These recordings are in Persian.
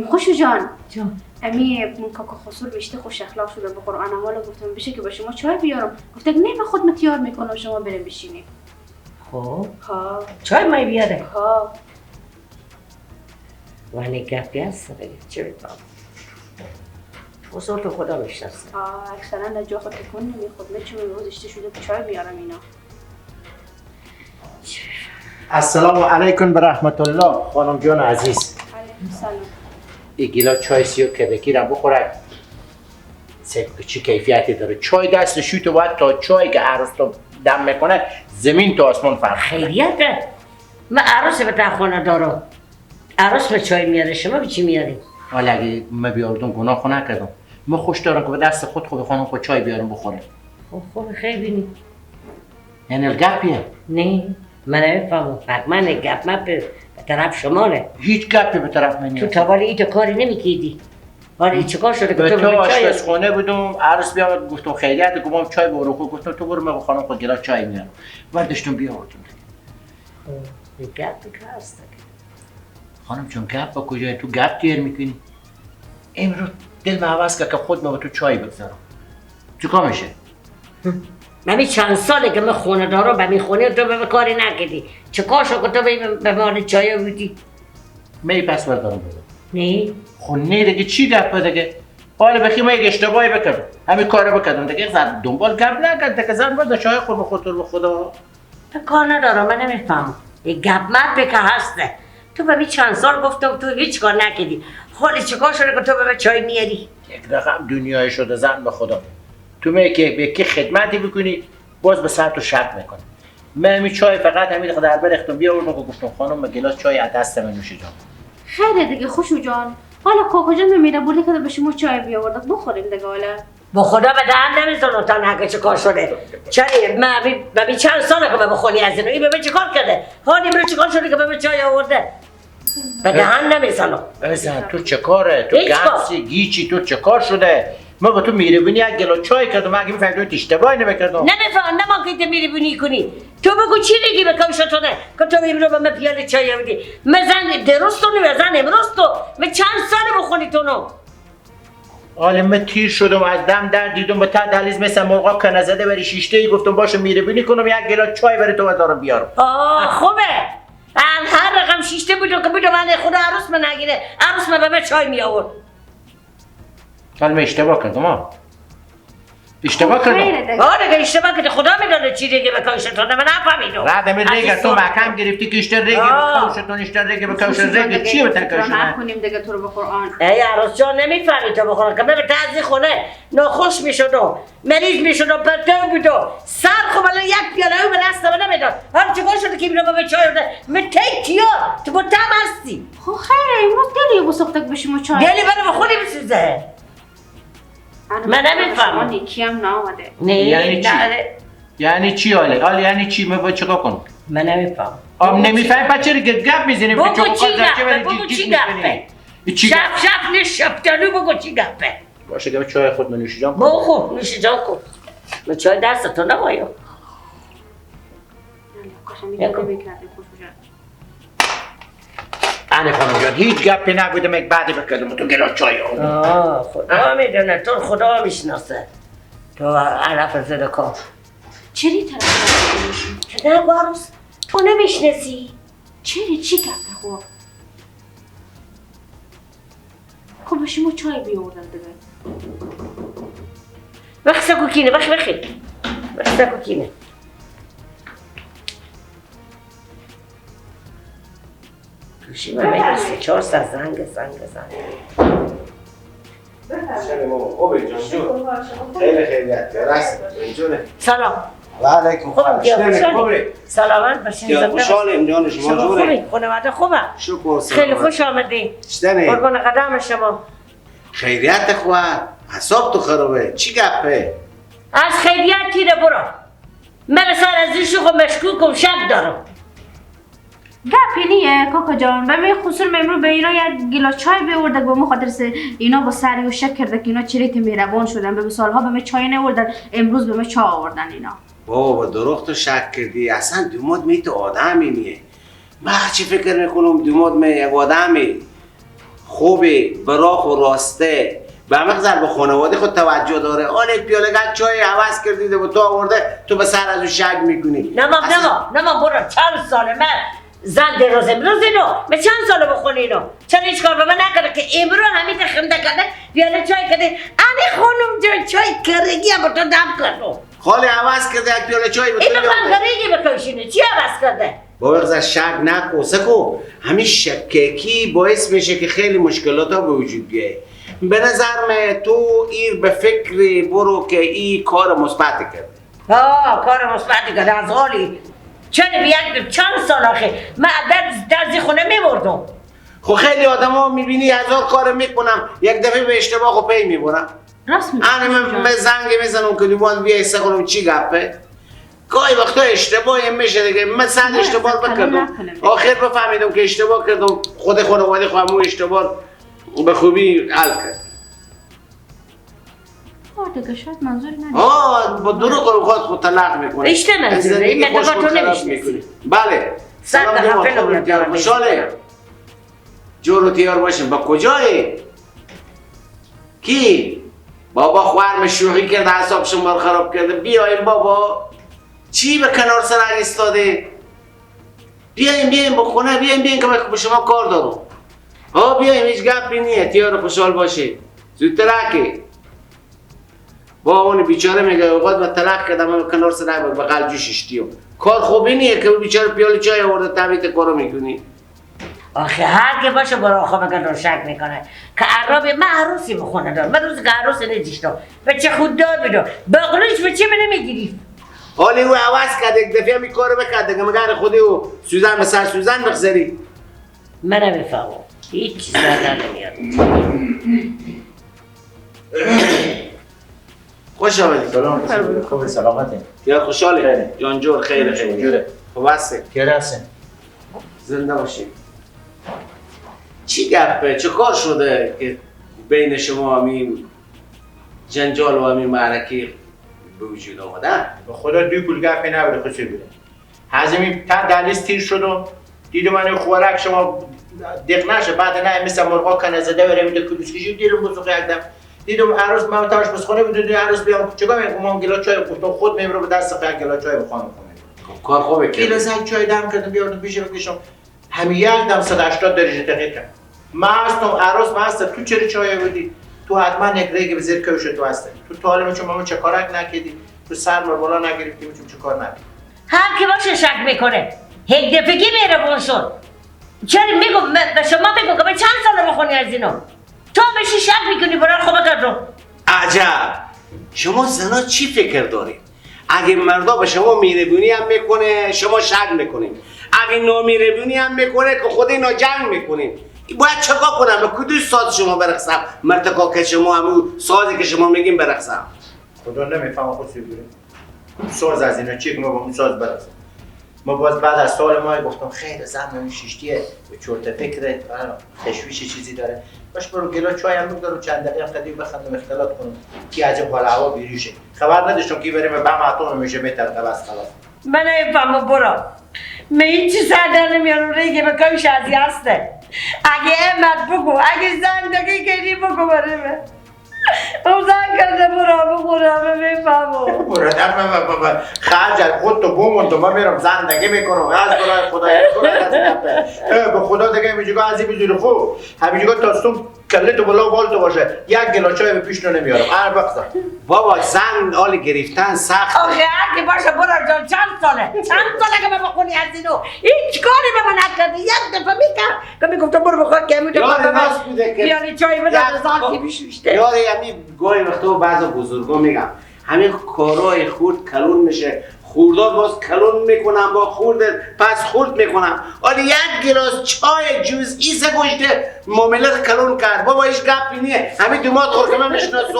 خوشو جان جان امی کاکا خسرو بیشتر خوش اخلاق شده به قرآن. اول گفتم بشه که با شما چای بیارم، گفت نه من خودم تیار میکنم شما بریم بشینیم. خب ها چای می بیاره. ها ولی گپی هست دیگه چه بفهم خسرو تو خدا میشناسه. اکثرا در جا خود تکون نمیخورد. من چون روز اشته شده چای میارم اینا. السلام علیکم و رحمت الله خانم جان عزیز. علیکم سلام. این گیلا چای سیو کدکی را بخورد چه کیفیتی داره. چای دست شوی تو باید تا چای که عروس تو دم میکنه زمین تا آسمان فرق. خیریته من عروس به تا خانه دارم، عروس به چای میاره، شما به چی میاری؟ حالا اگه من بیاردم گناه خو نکردم. من خوش دارم که به دست خود خود خانم خود چای بیارم بخورم. خب خب خیلی بینی یعنی گپیه؟ نه من نمیفهمم. من گپ من به طرف شما نه. هیچ گپی به طرف من نیست. تو تا ولی ایتو کاری نمیکیدی. آره چیکار شده که تو آشپزخونه بودم عروس بیامد گفتم خیریت گفتم چای برو خود گفتم تو برو من خانم خود گلاس چای میارم. برداشتم بیاوردم. خب گپ که هست خانم چون گپ با کجای تو گپ گیر میکنی؟ امروز دل من عوض کرد که خود من با تو چای بگذارم. چیکار میشه؟ من چند ساله که من خونه دارم به می خونه تو به کاری نکردی. چیکار شد که تو به مال چای بودی؟ می پس بردارم بودم. نه خونه دیگه چی گپ دیگه؟ حالا بخی من یک اشتباهی بکردم. همین کارو بکردم دیگه زن دنبال گپ نکرد دیگه زن باز چای خود به خود به خدا. تو کار ندارم من نمیفهمم. یه گپ مپ که هسته. تو به چند سال گفتم تو هیچ کار نکردی. حالا چیکار شده که تو به چای میاری؟ یک رقم دنیای شده زن به خدا. تو می که به کی خدمتی بکنی باز به سر تو شک میکنه. من همین چای فقط همین در برختم بیاوردم که گفتم خانم من گلاس چای از دست من نوش جان. خیلی دیگه خوشو جان. حالا کاکا جان میره برده که به شما چای بیاورد بخوریم دیگه. حالا با خدا به دهن نمیزنم تا نگه چه کار شده. چرا من چند ساله که به بخوری از اینو این به چه کار کرده؟ حالا امروز چه کار شده که به چای آورده؟ به دهن نمیزنم. بزن تو چه کاره؟ تو گنسی گیچی تو چه کار شده؟ ما با تو میربونی یک گلو چای کردم اگه میفهمیدم تو اشتباهی نمیکردم. نمیفهم نه ما که میربونی کنی. تو بگو چی دیگی به کاوشتونه که تو امروز به من پیاله چای آوردی. من زن درست تو زن امروز تو من چند سال بخونی تو نو. حالا من تیر شدم از دم در دیدم به ته دهلیز مثل مرغا کنه زده بری شیشته ای گفتم باشه میربونی کنم یک گلو چای برای تو دارم بیارم. آه خوبه. هر رقم شیشته بودم که بودم من خدا عروس من نگیره. عروس من به من چای می آورد. حالا من اشتباه کردم ها. اشتباه کردم. آره که اشتباه کردی خدا میدونه چی دیگه به کاوشتون من نفهمیدم. بعد من دیگه تو محکم گرفتی که اشتر دیگه به کاوشتون اشتر دیگه به کاوشتون دیگه چی به تکاشون نکنیم دیگه تو رو به قرآن. ای عروس جان نمیفهمی تو بخورم که من به تعزی خونه ناخوش میشدم مریض میشدم پرتو بودم سر خب الان یک پیاله او به دست من نمیداد. حالا چیکار شده که اینو به چای داده؟ من تکیا تو با تم هستی. خب خیره امروز دلی بسوختک به شما چای. دلی منو به خودی بسوزه. من نمیفهمم. نیکی هم نامده. نه یعنی چی؟ یعنی چی حاله؟ حاله یعنی چی؟ من باید چیکار کنم؟ من نمیفهمم. آب نمیفهمی پس چرا گپ میزنی؟ بگو چی گپه؟ بگو چی گپه؟ شب شب نیست شبتالو بگو چی گپه؟ باشه که چای خود من نوش جان کن. بخور نوش جان کن. من چای دست تو نمایم. آنه خانم جان هیچ گپی نبودم یک بعدی بکردم تو گلاس چای آوردم. خدا میدونه تو خدا میشناسه تو علف زده کار. چری طرف نه عروس تو نمیشناسی. چری چی گپه خب؟ خب به شما چای بیاوردم دیگه. بخسه کوکینه بخ بخی بخسه کوکینه. گوشی من میرسه 4 ساعت زنگ زنگ زنگ. سلام ماما خوبی جان جون. خیلی خیریت راست جونه. سلام. و علیکم. خوبی؟ سلامت باشین. خوشحالیم جان شما جوره. خوبی؟ خانواده خوبه؟ شکر. خیلی خوش آمدی. قربان قدم شما. خیریت خواه حساب تو خرابه چی گپه؟ از خیریت تیره برو. من سر از این شوخ و مشکوکم شک دارم. گپی نیه کاکا جان. و می خسرو امروز به اینا یک گیلاس چای بیاورده به خاطر اینا با سری و شک کرده که اینا چریت مهربان شدن به سالها به من چای نیاوردن امروز به من چای آوردن اینا. بابا دروغ تو شک کردی اصلا دوماد می تو آدمی نیه. من چی فکر میکنم دوماد می یک آدمی خوبه، براخ و راسته، به مقدار به خانواده خود توجه داره. آن یک پیاله چای عوض کردیده و تو آورده، تو به سر از او شک میکنی. نه نه برو چند ساله من زن دروز امروز اینو من چند ساله بخونی اینو چون هیچ کار به من نکرده که امروز همین خنده کرده پیاله چای کرده. انی خانم جان چای کرگی هم تو دم کردم. خالی عوض کرده یک پیاله چای به تو. اینو من کرگی بکشینه چی عوض کرده؟ بابا قضا شک نکن سکو، همین شککی باعث میشه که خیلی مشکلات ها به وجود بیایه. به نظر من تو ایر به فکر برو که این کار مثبت کرده. کار مثبت کرده از حالی چند سال آخه من درزی خونه میبردم. خب خیلی آدم ها میبینی هزار کار میکنم یک دفعه به اشتباه خب پی میبرم. راست میگی. من زنگ میزنم که دوباره بیای سکنم چی گپه. گاهی وقتا اشتباهی میشه دیگه. من صد اشتباه بکردم آخر بفهمیدم که اشتباه کردم، خود خانواده خودم اشتباه به خوبی حل کرد. دیگه شاید منظور نداره. با دروغ خود طلاق میکنه. اشته منظوره این مدقا تو نمیشنسی. بله صد دفعه خوشحاله جور و تیار باشیم. با کجایی؟ کی؟ بابا خوارم شوخی کرده اعصاب شما رو خراب کرده. بیایم بابا. چی به کنار سرک ایستاده؟ بیایم با خونه، بیایم که به شما کار دارم. بیایم هیچ گپی نیه، تیار خوشحال باشه. زودتر که با اون بیچاره میگه اوقات من طلاق کردم من کنار سرک بغل جوشش دیو. کار خوبی نیه که بیچاره پیاله چای آورده تبیت کارو میکنی. آخه هر که باشه برای آخه بگن شک میکنه که عرابی من عروسی بخونه دارم. من روز که عروسی ندیشتم بچه خود دار بدم بغلوش بچه من نمیگیری. حالی او عوض کرد یک دفعه می کارو بکرد دیگه مگر خودی او سوزن به سر سوزن بخزری. من نمیفهمم هیچ چیز در نمیاد. خوش آمدید. سلام. خوب سلامتی. یا خوشحالی جان جور. خیر خیر. خوب هستی؟ خیر هستم. زنده باشید. چی گپه؟ چه کار شده که بین شما همین جنجال و همین معرکه به وجود آمده؟ به خدا دوی پول گپی نبوده خوشی بوده. هزمی تا دلیز تیر شد و دیدم من خورک شما دق نشه بعد نه مثل مرغا کنه زده بره میده کلوس کشید دیرم بزرگ یک دم دیدم عروس من تاش بس خونه بود عروس بیام چیکار میگم گلا چای گفتم خود میبرم به دست خود گلا چای بخوام خونه. کار خوبه که گلاس چای دم کردم بیاردم پیش بکشم همین یک دم 180 درجه تغییر کرد. من هستم عروس من هستم تو چرا چای بودی؟ تو حتما یک ریگ به زیر کوش تو هستی. تو طالب چون ما چه کارک نکردی؟ تو سر بالا نگرفتی چون چه کار نکردی؟ هر کی باشه شک میکنه. یک دفعگی مهربون شد. چرا میگم به شما میگم که چند سال بخونی از اینو؟ تو بشی شک میکنی برای خوب کردم. عجب. شما زنا چی فکر دارید؟ اگه مردا به شما مهربونی هم میکنه شما شک میکنید. اگه نامیربونی هم میکنه که خود اینا جنگ میکنیم. باید چکار کنم؟ به کدوم ساز شما برقصم؟ مرتکا که شما همون سازی که شما میگیم برقصم. خدا نمیفهمم خود چی بگم. ساز از اینا چیه که ما با اون ساز برقصم؟ ما باز بعد از سال ما گفتم خیر زن من شیشتیه به چرت فکره تشویش چیزی داره. باش برو گلا چای هم بگذارم چند دقیقه قدیم بخندم اختلاط کنم کی عجب حال هوا بیریشه. خبر نداشتم کی بریم به اتم میشه میترقه بس خلاص. من نمیفهمم برو. من هیچ سر در نمیارم ریگه به کاش ازی هسته. اگه امت بگو اگه زندگی کردی بگو برای من. او زن کرده برو بخورم میفهمم. برو در بابا خرج خود تو بومون تو من میرم زندگی میکنم از برای خدا به خدا دیگه میگه از این بیزور خوب همینجوری تا صبح کله تو بالا بال تو باشه یک گلا چای به پیش نمیارم. هر وقت بابا زن حال گرفتن سخت. آخه هر کی باشه برو جان چند ساله که من بخونی از اینو هیچ کاری به من نکرده. یک دفعه میکرد که میگفتم برو بخور که همین بیانی چای بده زن که میشوشته. یاره همین گاهی وقتا بعضی بزرگا میگم همین کارهای خورد کلون میشه، خوردار باز کلون میکنم با خورد پس خورد میکنم. آره یک گلاس چای جزئی سه گوشته معامله کلون کرد. بابا هیچ گپی نیه، همین دومات خور که من میشناسم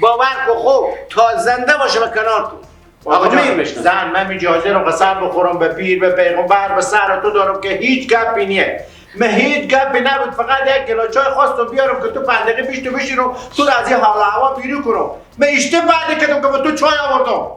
باور کو خوب تا زنده باشه به کنار تو. آقا جان زن من اینجا حاضرم قسم بخورم به پیر به پیغمبر به سر تو دارم که هیچ گپی نیه. من هیچ گپی نبود، فقط یک گلاس چای خواستم بیارم که تو 5 دقیقه پیش تو بشینم تو رو از این حال هوا بیرون کنم. من اشتباه کردم که با تو چای آوردم.